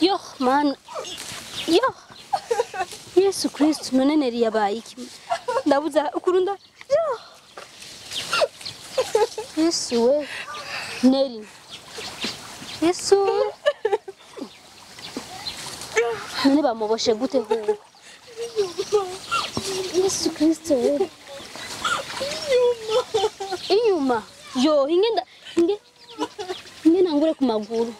Yo mana, yo Yesu Kristo, none Neri yabaye iki? Ndabuza ukurunda. Yo Yesu we, Neri, Yesu none bamuboshe gute ho? Yesu Kristo we, inyuma yo ingenda inge nangure ku maguru.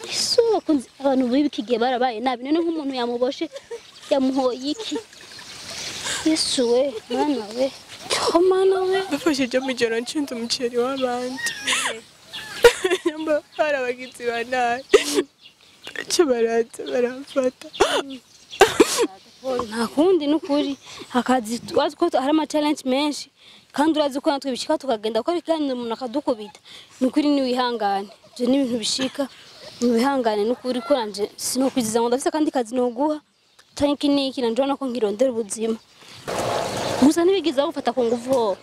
Yesu, bakunze abantu b'iki gihe barabaye nabi. None nk'umuntu yamuboshe yamuhoye iki? Yesu we, mana we, yo mana we. Bafashije mu ijoro nshinze umuceri w'abandi. Nyamba hari abagizi ba nabi. Baca baraza baramfata. Nta kundi n'ukuri akazi, wazi ko hari ama challenge menshi kandi urazi ko natwe bishika tukagenda gukora ikiganiro umuntu akadukubita. Ni ukuri niwihangane, ivyo ni ibintu bishika, niwihangane n'ukuri ko nanje sinokwiziza ngo ndafise akandi kazi noguha canke iki n'iki, nanje urabona ko nkirondera ubuzima. Gusa ntibigize bagufata ku nguvu hoho?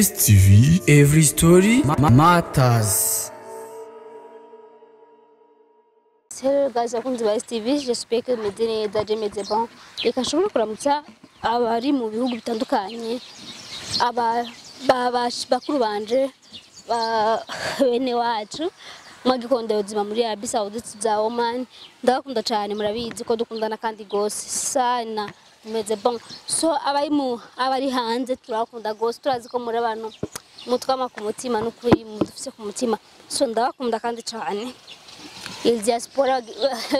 STV Every Story Matters. Hello guys, bakunzi ba STV, j'espère que meze neza, je meze bon. Reka nshobore kuramutsa abari mu bihugu bitandukanye, aba bakuru banje, ba bene wacu mwagikondera ubuzima muri Arabie Saoudite za Oman. Ndabakunda cyane, murabizi ko dukundana kandi gose sana, meze bon. So abari mu abari hanze turabakunda gose, turazi ko muri abantu mutwama ku mutima n'ukuri mudufise ku mutima. So ndabakunda kandi cyane. Il diaspora,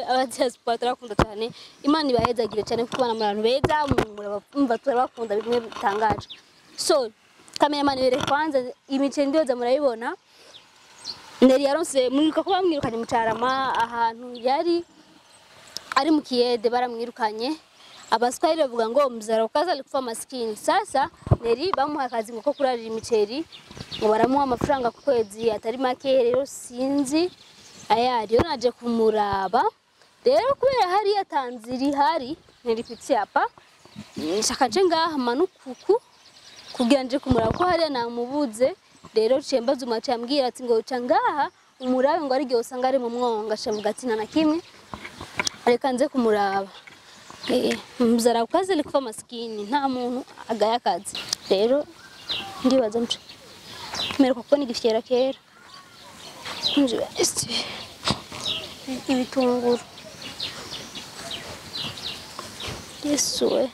aba diaspora turakunda cyane. Imana ibahezagire cyane kuko bana muri abantu beza, murabumva, turabakunda bimwe bitangaje. So cameraman, bere kwanza imiceri, ndiyoza murayibona. Neri yaronse, mwiruka ko bamwirukanye mu Carama ahantu yari ari mu kiyede, baramwirukanye. Abaswahili bavuga ngo mzaraukazi alikufa maskini. Sasa Neri bamuha akazi ngo ko kurarira imiceri, ngo baramuha amafaranga ku kwezi atari make. Rero sinzi aya, rero naje kumuraba rero kubera hari atanzira ihari nilipitiye hapa, nshaka nje ngaha manukuku kugira nje kumuraba ko hariya namubuze. Rero ciye mbaza umace, ambwira ati ngo uca ngaha umurabe, ngo ari igihe usanga ari mu mwonga. Shavuga ati nta na kimwe, reka nze kumuraba. Mzaraukazi alikufa maskini, nta muntu agaya akazi. Rero ndibaza mca mperuka kubona igifyera kera. Ibitunguru, Yesu we,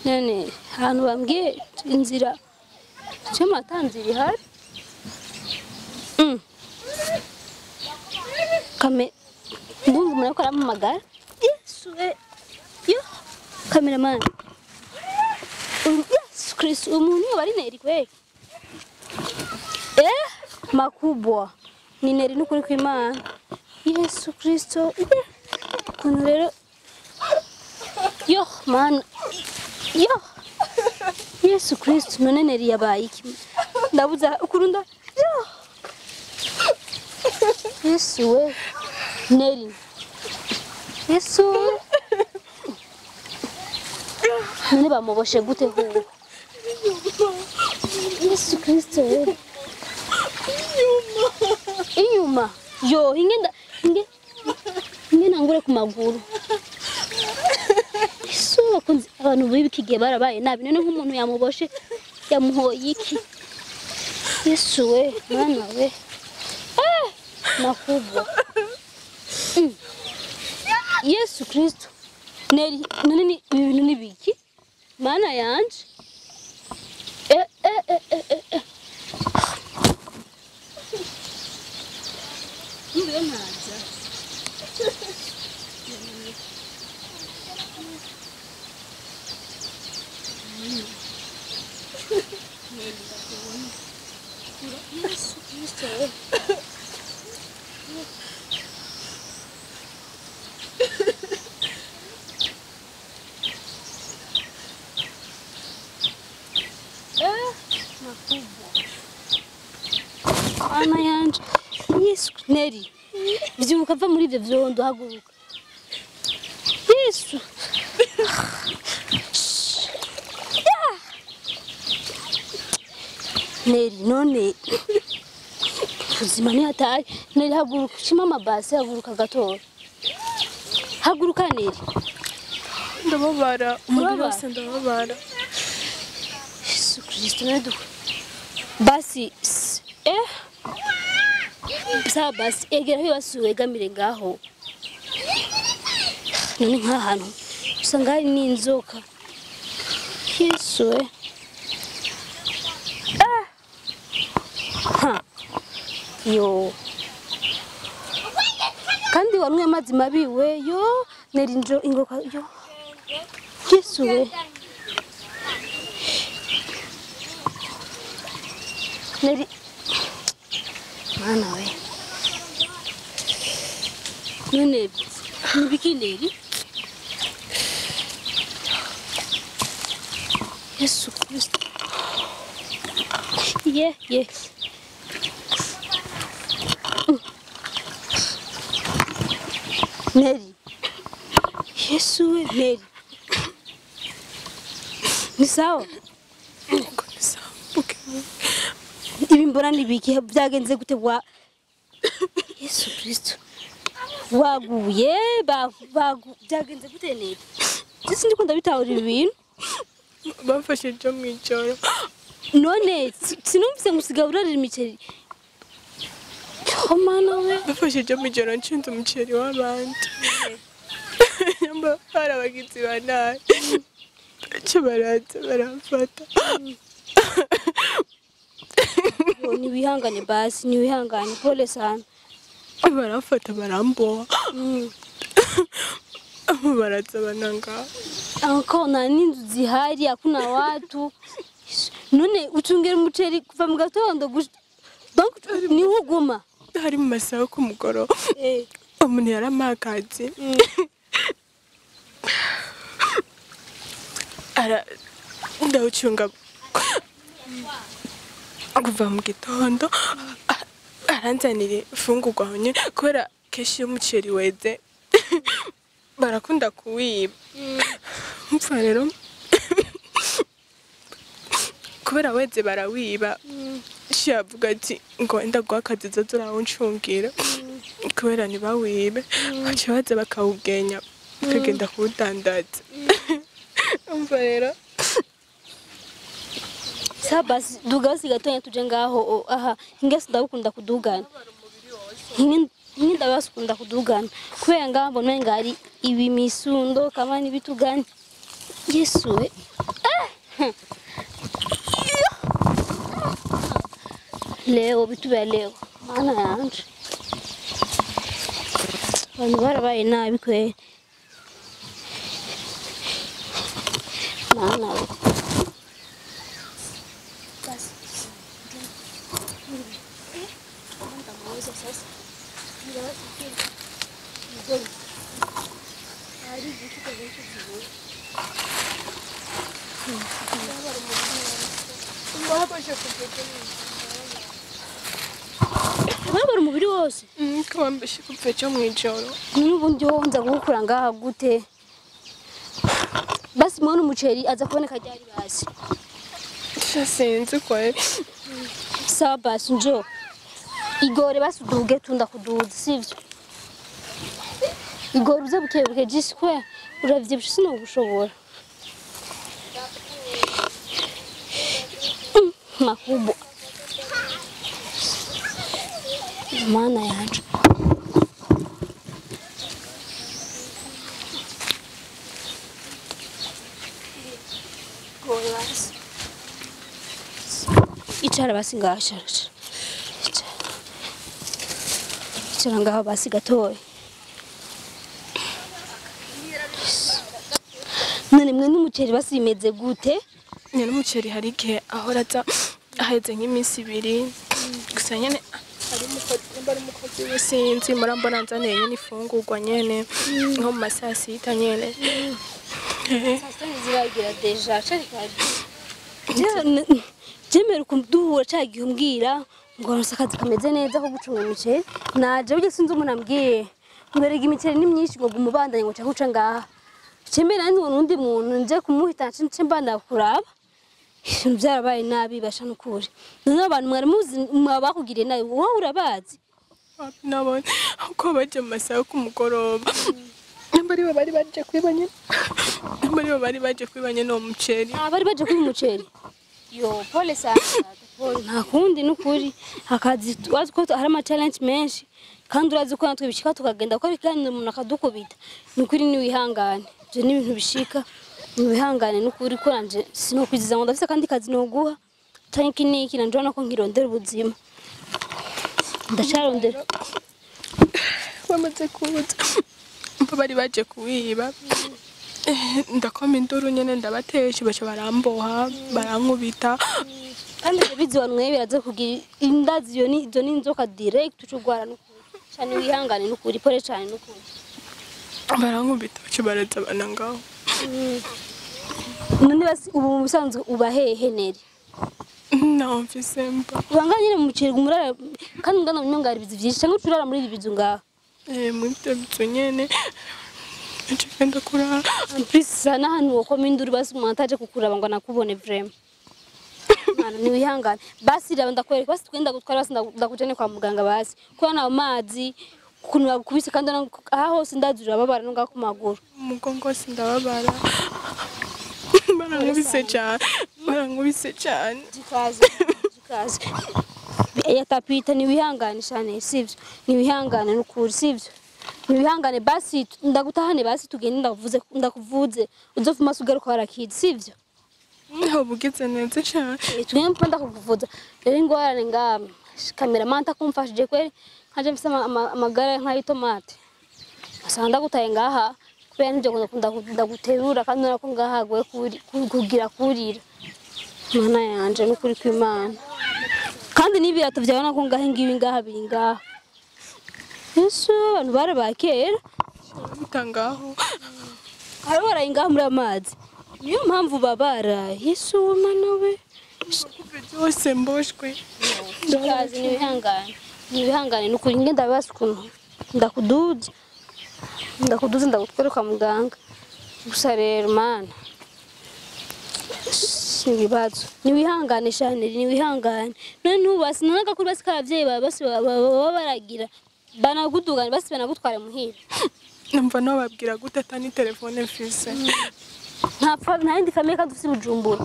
none ahantu bambwiye inzira cyo atanzira ihari. Kame ndumva umuntu ariko arampamagara. Yesu we, yo cameraman, Yesu Kristo, umuntu yoba ari Neri kweli? Makubwa ni Neri n'ukuri kw'Imana. Yesu Kristo, ukuntu rero, yo mana, yo Yesu Kristo, none Neri yabaye iki? Ndabuza ukurunda. Yo Yesu we, Neri, Yesu none bamuboshe gute ho? Yesu Kristo we, inyuma yo ingenda inge nangure ku maguru. Yesu, bakunze abantu b'iki gihe barabaye nabi. None nk'umuntu yamuboshe yamuhoye iki? Yesu we, mana we, makubwa. Yesu Kristo, Neri, none ni ibi bintu ni biki? Mana yanje, eh eh eh eh eh, eh. Ngiye ntaza. Yesu Kristo we. Makubwa. Mana yanje, Yesu, Neri, vyuka, va muri ivyo vyondo, haguruka. Yesu. Neri, none. Ubuzima ni hatari. Neri haguruka, shima amabasi, haguruka gatoya. Haguruka Neri. Ndababara umubiri Urababara? wose ndababara. Yesu Kristo nedu. Basi eh sawa basi egera aho basi wegamire ngaho. None nk'ahantu usanga hari n'inzoka. Yesu we. Ah. Ha. Yo. Kandi wanyweye amazi mabi we yo neri njo ingoka yo. Yesu we. Neri mana we. None nibiki Neri? Yesu Kristo. Ye ye. Neri. Yesu we Neri. Ni sawa? Ngo ni sawa buke. Ibi mbona nibiki byagenze gute wa Yesu Kristo. Waguye bagu byagenze gute Neri? Sisi ndiko ndabitahura ibi bintu. Bamfashe ejo mu ijoro. None sinumvise ngo usigaye urarira imiceri. Oh mana we. Bafashe ejo mu ijoro nshinze umuceri w'abandi. Nyamba bari abagizi ba nabi. Baca baraza baramfata. Yo, niwihangane basi, niwihangane, pole sana. Baramfata baramboha. Baraza bananga. Encore nta n'inzu zihari, hakuna watu. None ucungera umuceri kuva mu gatondo donc niho uguma. Hari mu masaha yo ku mugoroba. Eh. Umuntu yarampaye akazi. Ara ndawucunga kuva mu gitondo aranzanira imfungurwa aho nyene kubera kenshi iyo umuceri weze barakunda kuwiba. Mpfa rero kubera weze barawiba yavuga ati ngo ndaguha akazi uzoze urawuncungira kubera ntibawibe baca baza bakawugenya bakagenda kuwudandaza. Umva rero Sa basi duga basi gatonya tuje ngaho aha ingese ndagukunda kudugana. Hinge ndabasukunda kudugana kubera ngaho mbona umenga hari ibimisundo kama n'ibitugani. Yesu we. Ah! Leo bitu bya leo mana yanje. Abantu barabaye nabi kweli. Mana we. Basi. Urabara umubiri wose. Ko bambeshe kuva ejo mu ijoro. N'ubundi ho nza gukura ngaha gute? Basi mwana umuceri aza kuboneka ryari basi. Sinzi kweli. Sawa basi njo. Igore basi uduge tunda kuduza sivyo? Igore uze bukebuke jiswe uravyibushe sinogushobora. Makubwa. Mana yanje. Gore basi. Icara basi ngaho icara. Icara. Icara ngaho basi gatoya. None mwe n'umuceri basi bimeze gute? Nyene umuceri hari igihe ahora aza aheze nk'iminsi ibiri gusa nyene hari umukozi nimba ari umukozi we sinzi murambona nzaniye nyene ifungurwa nyene nko mu masaa sita nyene. Saa sita ntiziragira deja cari kare. Jemera kuduhura ca gihe umbwira ngo ronse akazi kameze neza ko gucunga imiceri naje burya sinzi umuntu ambwiye ngo erega imiceri ni myinshi ngo guma ubandanye ngo ca guca ngaha. Cemera ndi nundi muntu nje kumuhita nce mbanda kuraba. Ibintu byarabaye nabi basha n'ukuri. None abantu mwari muzi mwabakugiriye nabi wowe urabazi? Nabonye uko baje mu masaha yo ku mugoroba. Nimba aribo bari baje kwiba nyene. Nimba aribo bari baje kwiba nyene uwo muceri. Ah, bari baje kwiba umuceri. Yo, pole sana. Pole, nta kundi n'ukuri. Akazi wazi ko hari ama challenge menshi. Kandi urazi ko natwe bishika tukagenda ko ibiganiro umuntu akadukubita. N'ukuri ni wihangane. Ivyo ni ibintu bishika. Ni wihangane n'ukuri ko nanje sinokwiziza ngo ndafise kandi kazi noguha. Tanki niki nanje urabona ko nkirondera ubuzima. Ndacarondera. Bamaze kuza. Bari baje kuwiba. Ndakoma induru nyene ndabatesha baca baramboha barankubita. Kandi ndabizi wanyweye biraza kugira indazi iyo ni izo ni inzoka direct ucugwara n'ukuri. Cyane wihangane n'ukuri pole cyane n'ukuri. Barankubita baca baraza banangaho. None basi ubu mu busanzwe uba hehe Neri? Naho mfise mba. Ubanga nyine mu muceri umurara kandi ngana mu nyonga hari ibizu vyinshi cyangwa ucurara muri ibi bizu ngaho. Muri ivyo bizu nyene. Nca kurara. En plus sana hano wokoma induru basi umuntu ataje kukuraba ngo anakubone vraiment. Mana ni wihangane. Basi raba ndakwereka basi twenda gutwara basi ndakujane kwa muganga basi. Kuko na amazi ukuntu bagukubise kandi aha hose ndazura babara no ngaho ku maguru. Umugongo wose ndababara. Barankubise cyane. Barankubise cyane. Jikaze. Jikaze. Yatapita ni wihangane cyane sivyo? Ni wihangane n'ukuri sivyo? Ni wihangane basi ndagutahane basi tugende ndakuvuze ndakuvuze uzofuma ugaruka warakize sivyo? Ubugize neza cyane. Tugende mpa ndakuvuza. Rero ingorane nga cameraman takumfashije kweri nkaje mfise amagara nk'ayitomate. Asanga ndagutaye ngaha kubera nivyo ndaguterura kandi urako ngaha gwe kugira kurira. Mana yanje n'ukuri kw'Imana. Kandi n'ibirato vyabona ko ngahe ngibi ngaha biri ngaha. Yesu abantu barabakera Bitangaho. hari baraye ngaha muri amazi. Niyo mpamvu babara. Yesu mana we. Byose mboshwe. Kazi ni wihangane. Ni wihangane n'ukuri ngenda basi ukuntu ndakuduza. Ndakuduza ndagutwara kwa muganga. Gusa rero mana. Ibibazo. Ni wihangane shane, ni wihangane. None ntubasi none gakuru basi k'abavyeyi bawe basi baba baragira banagudugana basi banagutwara muhira. Numva nobabwira gute atani telefone mfise. Nta nta yindi famille kandi ufise Bujumbura.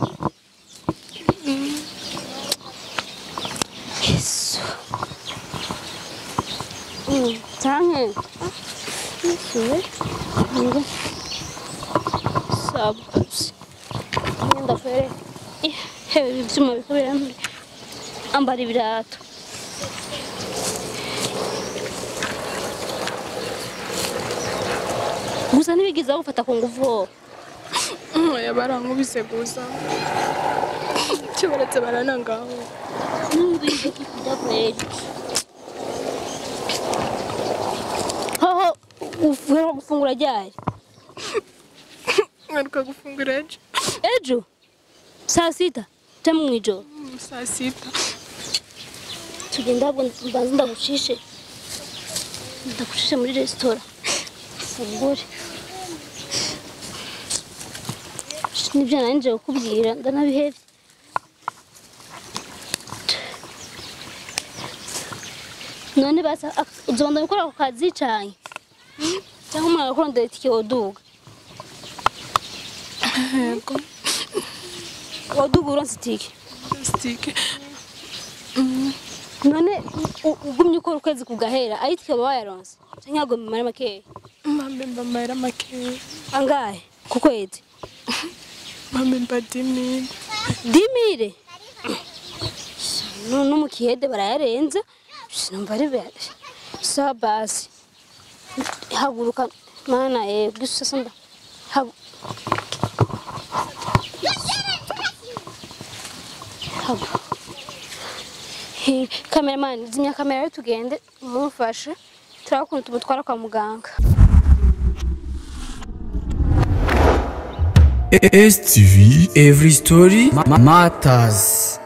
Yesu. Canke. Yesu we. Ngo. Sabusi. Ngenda fere. Hewe ivyuma biriko birambara. Ambara ibirato. Gusa ntibigize bagufata ku nguvu. Oya barankubise gusa. Baca baraza baranangaho. Hoho uheruka gufungura ryari? Ngaruka gufungura ejo. Ejo? Saa sita cyangwa mw'ijoro? Saa sita. Tugenda ahubwo mbanze ndagucishe. Ndagucishe muri resitora. Ufungure. Nibyo nari nje kukubwira ndanabihevye. None basa uzobandanya gukora ako kazi canke? Canke umuntu arakurondera itike woduga? Yego. Woduga uronse itike? Itike. None ugumye ukora ukwezi kugahera ayo itike waba wayaronse? Canke hagomba amahera makeya? Mpambe amahera makeya. Angahe ku kwezi? Mpambe 10,000. 10,000? No mu kihede barayarenza. Numva ari sawa basi. Haguruka mana gusa samba. Cameraman zimya kamera tugende mumfashe turaba ukuntu tumutwara kwa muganga. STV Every Story Matters.